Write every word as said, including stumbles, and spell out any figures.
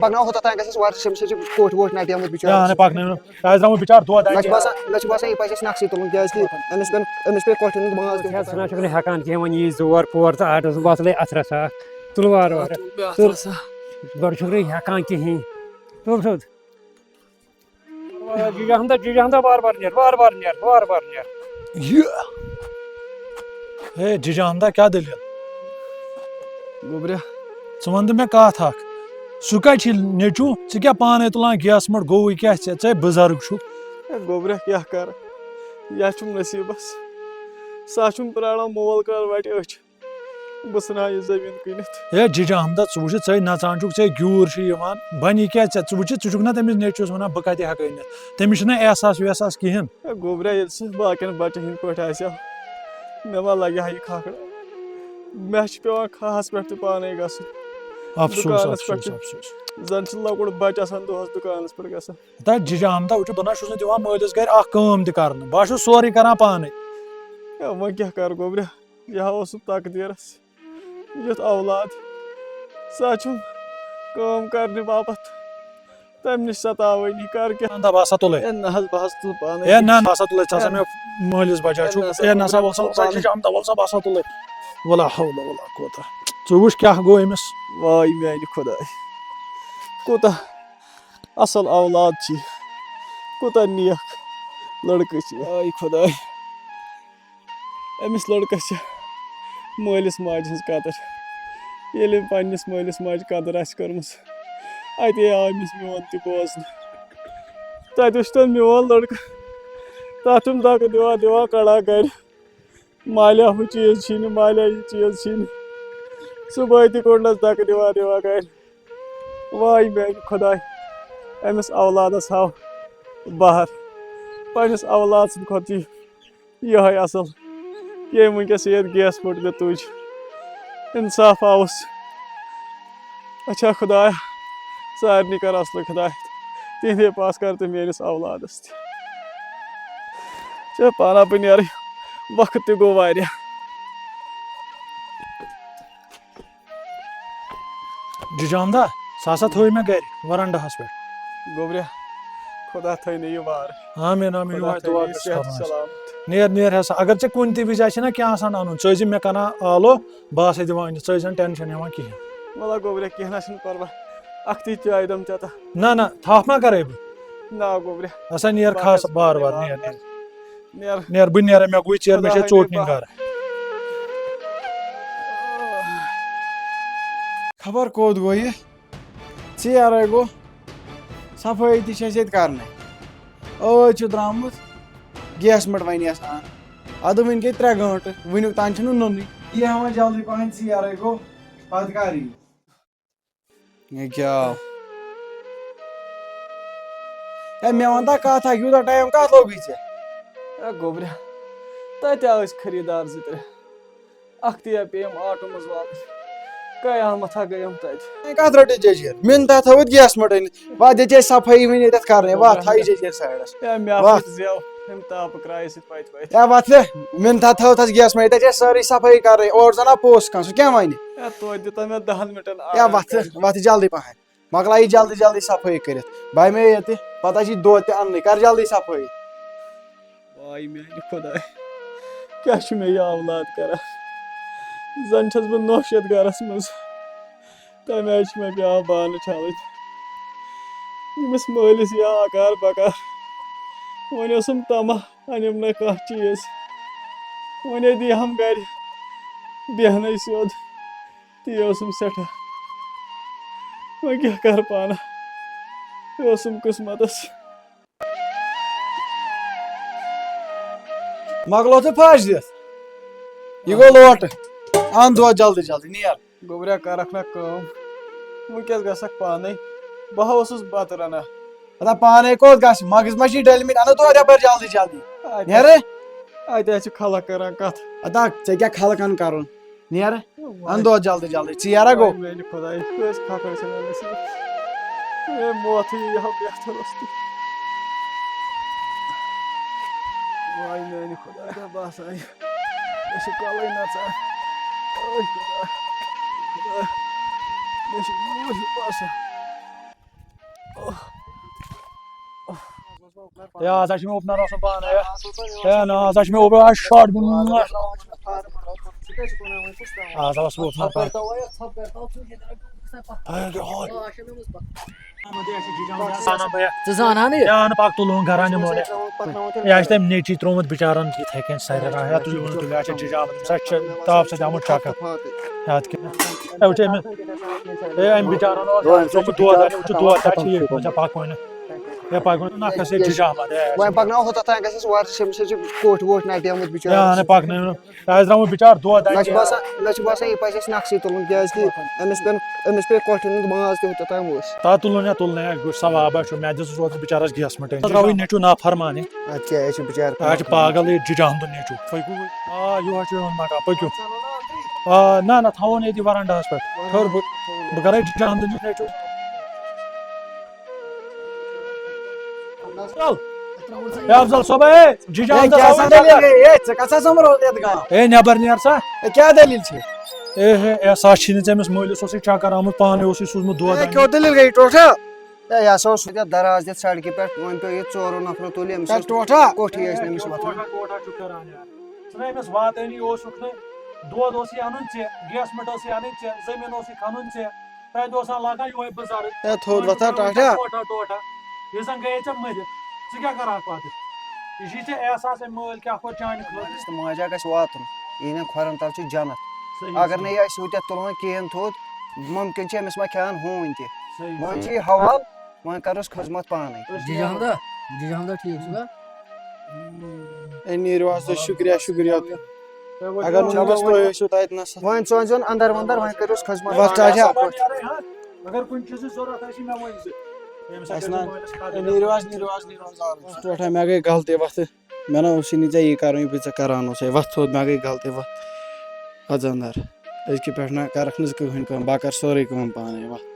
پَکناو ہوٚتَتھ تام گژھٮ۪س وارٕ، أمِس چھِ کوٹھۍ ووٹھۍ نَٹہِ آمٕتۍ بِچارٕ۔ یا، نہ پَکنٲیِو نہٕ۔ اَسہِ درٛامُت بِچارٕ دۄد مےٚ چھُ اَتہِ۔ باسان، مےٚ چھُ باسان، یہِ پَزِ اَسہِ نَقشہِ تُلُن، کیٛازِکہِ أمِس پٮ۪ن، أمِس پیٚیہِ کۄٹھٮ۪ن ہُنٛد ماز تہِ۔ چھُنہ، چھُنہ ہٮ۪کان کینٛہہ، وۄنۍ یی زور پور تہٕ آٹَس وۄتلے اَتھٕ رَژھا اَکھ۔ تُل وارٕ وارٕ۔ اَتھ تُل مےٚ اَتھٕ تُل۔ رَژھا۔ گۄڈٕ چھُکھ نہٕ ہٮ۪کان کِہیٖنۍ۔ تُل سیوٚد۔ جِجہِ احمدا، جِجہِ احمدا، وارٕ وارٕ نیر، وارٕ وارٕ نیر، وارٕ وارٕ نیر۔ یہِ۔ ہے، جِجہِ احمدا، کیٛاہ دٔلیٖل؟ گوٚبریا۔ ژٕ وَن تہٕ مےٚ کَتھ اَکھ۔ سُہ کَتہِ چھُے نیٚچوٗ؟ ژٕ کیٛاہ پانَے تُلان گیس مٔٹ؟ گوٚوُے کیٛاہ ژےٚ؟ ژَے بُزرگ چھُکھ۔ ہے گوٚبریا، کیٛاہ کَرٕ؟ یہِ چھُم نصیٖبَس۔ سُہ ہا چھُم پرٛاران مول کَر وَٹہِ أچھ۔ بہٕ ژھٕنہٕ ہا یہِ زٔمیٖن کٕنِتھ۔ ہے جِجہِ احمدا، ژٕ وٕچھِ، ژَے نَژان چھُکھ، ژَے گیوٗر چھُ یِوان۔ وۄنۍ یہِ کیٛاہ ژےٚ؟ ژٕ وٕچھِ، ژٕ چھُکھ نہ تٔمِس نیٚچوِس وَنان، بہٕ کَتہِ ہٮ۪کہٕ أنِتھ؟ تٔمِس چھُنہ احساس وحساس کِہیٖنۍ۔ ہے گوٚبریا، ییٚلہِ سُہ باقیَن بَچَن ہِنٛدۍ پٲٹھۍ آسہِ ہا، مےٚ ما لَگہِ ہا یہِ کھکھٕر؟ مےٚ چھُ پٮ۪وان کھَہَس پٮ۪ٹھ تہِ پانَے گژھُن۔ افسوس، دُکانَس پٮ۪ٹھ افسوس، تہِ۔ افسوس۔ زَن چھُ لۄکُٹ بَچہٕ آسان دۄہَس دُکانَس پٮ۪ٹھ گژھان۔ ہتا جِجہِ احمدا، وٕچھِ، بہٕ نہ چھُس نہٕ دِوان مٲلِس گَرِ اَکھ کٲم تہِ کَرنہٕ۔ بہٕ ہا چھُس سورُے کَران پانَے۔ ہے وۄنۍ کیٛاہ کَرٕ گوٚبریا؟ یہِ ہا اوسُم تقدیٖرَس یُتھ اولاد۔ سُہ ہا چھُم کٲم کَرنہِ باپَتھ تَمہِ نِش ستاوٲنی، کَر کیٛاہ؟ اَندا بہٕ ہسا تُلے۔ ہے نہ حظ، بہٕ حظ تُلہٕ پانَے۔ ہے نہ، نہ، بہٕ ہسا تُلے، ژٕ ہسا ہے مےٚ مٲلِس بجایہِ ہے چھُکھ۔ نہ سا، ہے نہ سا، بہٕ وَل سا، تُلہٕ وَل سا، پانَے۔ جِجہِ احمدا، وَل سا، بہٕ ہسا تُلے۔ ولا حول ولا قوت۔ ژٕ وٕچھ کیٛاہ گوٚو أمِس۔ واے میٛانہِ خۄداے، کوٗتاہ اَصٕل اولاد چھِ، کوٗتاہ نیک لٔڑکہٕ چھِ۔ آے خۄداے۔ أمِس لٔڑکَس چھِ مٲلِس ماجہِ ہٕنٛز قدٕر۔ ییٚلہِ أمۍ پنٛنِس مٲلِس ماجہِ قدٕر آسہِ کٔرمٕژ، اَتے آو أمِس میون تہِ بوزنہٕ۔ تَتہِ وٕچھتَن میون لٔڑکہٕ، تَتھ چھُم دَکہٕ دِوان دِوان کَڑان گَرِ۔ مالیٛا ہُہ چیٖز چھی نہٕ، مالیٛا یہِ چیٖز چھی نہٕ۔ صُبحٲے تہِ کوٚڑنَس دَکہٕ دِوان دِوان گَرِ۔ واے میٛانہِ خۄداے، أمِس اولادَس ہاو بہر۔ پنٛنِس اولاد سٕنٛدِ کھۄتہٕ چھِ یِہوٚے اَصٕل، ییٚمۍ وٕنۍکٮ۪س ییٚتہِ گیس پھوٚٹ مےٚ تُج۔ اِنصاف آوُس۔ اچھا خۄدایا، سارنٕے کَر اَصلٕے خۄداے۔ تِہِنٛدے پاس کَر تہٕ میٛٲنِس اولادَس تہِ۔ ژےٚ پانہ بہٕ نیرٕ، وقت تہِ گوٚو واریاہ۔ جِجہِ احمدا، سُہ ہسا تھٲوٕے مےٚ گرِ ورنڈہس پٮ۪ٹھ۔ گوٚبریا، خۄدا تھٲینو یہِ وارٕ۔ آمیٖن، آمین، خۄدا یِہوٚے تھٲینو دُعا یہِ گژھِ صحت کرُن اَسہِ۔ سلامت۔ نیر، نیر ہسا، اگر ژےٚ کُنہِ تہِ وِزِ آسہِ نا کینٛہہ آسان اَنُن، ژٕ ٲسۍ زِ مےٚ کَران آلو، بہٕ آسَے دِوان أنِتھ، ژٕ ٲسۍ زَن ٹٮ۪نشَن ہٮ۪وان کِہیٖنۍ۔ وَلہ گوٚبریا، کینٛہہ نہ چھُنہٕ پَرواے، اَکھتُے چایہِ دَم چٮ۪تھ۔ نہ، نہ، تھَپھ ما کَرَے بہٕ؟ نہ گوٚبریا۔ ہسا نیر بہٕ کھس ہٮ۪س بار بار، نیر، نیر۔ نیر۔ نیر، بہٕ نیرٕ، مےٚ گوٚو ژیر، مےٚ چھےٚ خۄداے ژوٚٹ نِنۍ نِباو۔ گرٕ۔ خبر کوٚت گوٚو یہِ؟ ژیر ہے گوٚو، صفٲیی تہِ چھِ اَسہِ ییٚتہِ کَرنَے۔ ٲدۍ چھُ درٛامُت گیس مٔٹ وَنہِ یَس اَن۔ اَدٕ وٕنہِ گٔے ترٛےٚ گٲنٛٹہٕ، وٕنیُک تام چھُنہٕ نوٚنُے۔ یہِ ہٮ۪وان جلدی پَہَن، ژیر ہے گوٚو، پَتہٕ کَر یی؟ یہِ کیٛاہ آو؟ ہے، مےٚ وَن تہ کَتھ اَکھ، یوٗتاہ ٹایم کَتھ لوگُے ژےٚ؟ ہے گوٚبریا، تَتہِ آے أسۍ خریٖدار زٕ ترٛےٚ۔ اَکھتُے پیٚیَم آٹوٗ منٛز واتٕنۍ۔ قیامتھا گٔیَم تَتہِ۔ وۄنۍ کَتھ رٔٹِتھ جٔجیٖر؟ مِنتھا تھٲوِتھ گیس مٔٹ أنِتھ۔ وَتھ، ییٚتہِ چھِ اَسہِ صفٲیی وٕنہِ، ییٚتٮ۪تھ کَرنَے۔ وَتھ، تھاو یہِ جٔجیٖر سایڈَس۔ ہے، مےٚ ہا وَتھ۔ پھُٹ زٮ۪و اَمہِ تاپہٕ کرٛایہِ سۭتۍ۔ وَتہِ، وَتہِ۔ یا وَتھ لے، مِنتھا تھٲو تھَس گیس مَے، ییٚتہِ چھِ سٲرٕے صفٲیی کَرٕنۍ، اورٕ زَن آو پوٚژھ کانٛہہ، سُہ کیٛاہ وَنہِ؟ ہے، توتہِ دِتو مےٚ دَہَن مِنٹَن یا آرام وَتھ، کَرنہِ۔ وَتھ جلدی پَہَن، مۄکلاو یہِ جلدی جلدی صفٲیی کٔرِتھ، بَے مےٚ ییٚتہِ، پَتہٕ چھِ دۄد تہِ اَننٕے، کَر جلدی صفٲیی۔ واے میٛانہِ خۄداے، کیٛاہ چھُ مےٚ یہِ اولاد کَران؟ زَن چھَس بہٕ نوٚش یَتھ گَرَس منٛز۔ تَمہِ آیہِ چھِ مےٚ پٮ۪وان بانہٕ چھَلٕنۍ۔ ییٚمِس مٲلِس یا اَکار بَکار۔ وۄنۍ اوسُم طمع، اَنِم نہٕ کانٛہہ چیٖز۔ وۄنۍ دی ہَم گَرِ بیٚہنَے سیوٚد۔ تی اوسُم سٮ۪ٹھاہ۔ وۄنۍ کیٛاہ کَرٕ پانہٕ؟ یہِ اوسُم قٕسمَتَس۔ مۄکلو ژٕ پھش دِتھ۔ یہِ گوٚو لوٹہٕ۔ اَن دۄد جلدی جلدی، نیر۔ گوٚبریا، کَرَکھ نا کٲم۔ وٕنۍکٮ۪س گژھکھ پانَے۔ بہٕ ہا اوسُس بَتہٕ رَنان۔ اَدا پانَے کوٚت گژھِ؟ مَگٕز ما چھِ ڈٔلمٕتۍ؟ اَنہٕ دۄد یَپٲرۍ جلدی جلدی۔ اَتہِ نیر۔ اَتہِ حظ چھِ خلق کَران کَتھ۔ اَدا ژےٚ کیٛاہ خلقَن کَرُن؟ نیر۔ وای۔ اَن دۄد جلدی جلدی۔ ژیر ہا گوٚو۔ وای میٛانہِ خۄدایہِ، کٔژ کھکھر چھِ مےٚ نصیٖب۔ اے موتھٕے یی ہا بہتر اوس تہٕ۔ وای میٛانہِ خۄدایہِ، باسان یہِ، مےٚ چھِ کَلٕے نَژان۔ اے خۄدا، خۄدا، مےٚ چھِ یوٗر ہیوٗ باسان۔ ہے، آز ہا چھُ مےٚ اوپنر آسُن پانہٕ، ہے۔ ہے، نہ، آز ہا چھُ مےٚ اوپنر، آز چھُ شاٹ دیُن۔ آز ہا اوس مےٚ اوپنر پانہٕ۔ ہے، کیٛاہ ہوے؟ ژٕ زانان یہِ؟ ہے، اَنہٕ پَکھ تُلہون گرا نِمون۔ یہِ آسہِ تٔمۍ نیٚچی ترٛوومُت بِچارَن یِتھَے کٔنۍ سَرِ رَنٛگ۔ ہے، تُلِو، تُلِو، اَچھا، جِجا آمُت، أمِس آسہِ چ-، تاپھ سۭتۍ آمُت چَکَر۔ ہے، اَتھ کیٛاہ؟ ہے، وٕچھ أمِس۔ ہے، أمۍ بِچارَن اوس، دوٚپمُت، دود آسہِ، وٕچھ، دود آسہِ، ہے، ٹھیٖک، وۄنۍ ژےٚ پَکھ وۄنۍ۔ ہے، پَکھ وۄنۍ، نَکھٕ گژھِ ہے جِجا احمد، ہے۔ وۄنۍ پَکناوہوتھ اوٚتام گژھِ اَسہِ وارٕ، أمِس حظ چھِ کوٹھۍ ووٹھۍ نَٹیمٕتۍ ہے، بِچارَس۔ اَہَن، پَکنٲیِو نہٕ۔ ہے، اَسہِ درٛامُت بِچار دود نہ چھُ اَتہِ۔ باسان، مےٚ چھُ باسان، یہِ پَزِ اَسہِ نَکھٕ سۭتۍ تُلُن، کیٛازِکہِ أمِس پٮ۪ن، أمِس پیٚیہِ کۄٹھٮ۪ن ہُنٛد ماز تہِ ہُتھ توٚتام ؤسۍ۔ تا تُلُن یا تُلنَے، یہِ گوٚو ثواب، اَسہِ چھُ، مےٚ دِژٕس اوترٕ بِچارَس گیس مٕٹۍ۔ ترٛاوٕے نیٚچوٗ نافرمانی۔ اَدٕ کیٛاہ، یہِ چھُ بِچارٕ آ، یہِ چھُ پاگل، یہِ جِجا احمدُن نیٚچوٗ۔ پٔکِو وۄنۍ۔ آ، یِہوٚے چھُ یِہُنٛد مکان، پٔکِو۔ آ، نہ، نہ، تھاوو نہٕ ییٚتی وَرَنڈَہَس پٮ۪ٹھ۔ ٹھٔہر بہٕ، بہٕ کَرَے جِجا احمدُن نیٚچوٗ۔ ہے، افضل صٲب، ہے، جِجا احمدَس کیٛاہ آوُے سا دٔلیٖل چَکَر۔ گٔے؟ ہے، ژےٚ کَتھ سا سَمبرو یَتھ گام؟ ہے، نٮ۪بَر نیر سا۔ ہے، کیٛاہ دٔلیٖل چھِ؟ ہے، ہے، احساس چھی نہٕ ژےٚ أمِس مٲلِس اوسُے چَکَر آمُت، پانَے اوسُے سوٗزمُت دود ہے، اَننہِ۔ کیٛاہ دٔلیٖل گٔے ٹوٹھا؟ ہے، یہِ ہسا اوس ہُتٮ۪تھ دراز دِتھ سڑکہِ پٮ۪ٹھ، وۄنۍ پیوٚو یہِ ژورو نفرو تُلہِ أمِس ہے، اوس ٹوٹھا۔ کوٚٹھی ٲسۍ نہٕ أمِس وۄتھان۔ ٹوٹھا، ٹوٹھا چھُ کران یار۔ ژٕ نَے أمِس واتٲنی اوسُکھ نہٕ، دۄد اوسُے اَنُن ژےٚ، گیس مٔٹ ٲسٕے اَنٕنۍ ژےٚ، زٔمیٖن اوسُے کھنُن ژےٚ، تَتہِ اوس آسان لگان یِہوٚے بُزرٕگ۔ ہے، تھوٚد وۄتھا ٹاٹھا۔ ٹوٹھا، ٹوٹھا۔ یہِ زن گٔیے ژےٚ مٔرِتھ، ژٕ کیٛاہ کرہکھ پتہٕ؟ یہِ چھُے ژےٚ احساس، أمۍ مٲلۍ کیٛاہ کوٚر چانہِ خٲطرٕ۔ تہٕ ماجہِ ہا گژھِ واتُن، یہِ نہٕ کھۄرن تل چھُ جنت۔ صحیح، اگر صحیح۔ نہٕ یہِ اَسہِ ہُتٮ۪تھ تُلہٕ ہون کِہیٖنۍ تھوٚد، مُمکِن چھُ أمِس ما کھٮ۪ہن ہوٗنۍ تہِ۔ صحیح، وۄنۍ صحیح۔ چھُ یہِ حوال، وۄنۍ کروس خدمت پانے۔ أسۍ جی جی احمدا، جی جی احمدا، ٹھیٖک چھُکھا؟ اے نیٖرِو حظ تُہۍ، شُکریہ، شُکریہ۔ اگر نہٕ وٕنکیٚس تُہۍ ٲسِو تَتہِ نَس۔ وۄنۍ ژٲنۍ زیون اندر وندر، وۄنۍ کٔرِوس خدمت۔ وَتھ ٹاٹھا۔ اگر کُنہِ چیٖزٕچ ضروٗرت آسہِ، مےٚ ؤنۍ زِ۔ ییٚمہِ ساتہٕ اَسہِ نہ، تۄہہِ مٲلِس خٲطرٕ اے نیٖرِو حظ، نیٖرِو حظ، نیٖرِو حظ آرام سان۔ ٹوٹھا، مےٚ گٔے غلطی وَتھٕ۔ مےٚ نہ اوسُے نہٕ ژےٚ یی کَرُن، یہِ بہٕ ژےٚ کَران اوسَے۔ وَتھ تھوٚد، مےٚ گٔے غلطی، وَتھ۔ اَژ اندر۔ أزکہِ پٮ۪ٹھ نہ کَرَکھ نہٕ ژٕ کٕہٕنۍ کٲم، بہٕ کَرٕ سٲرٕے کٲم پانَے، وَتھ۔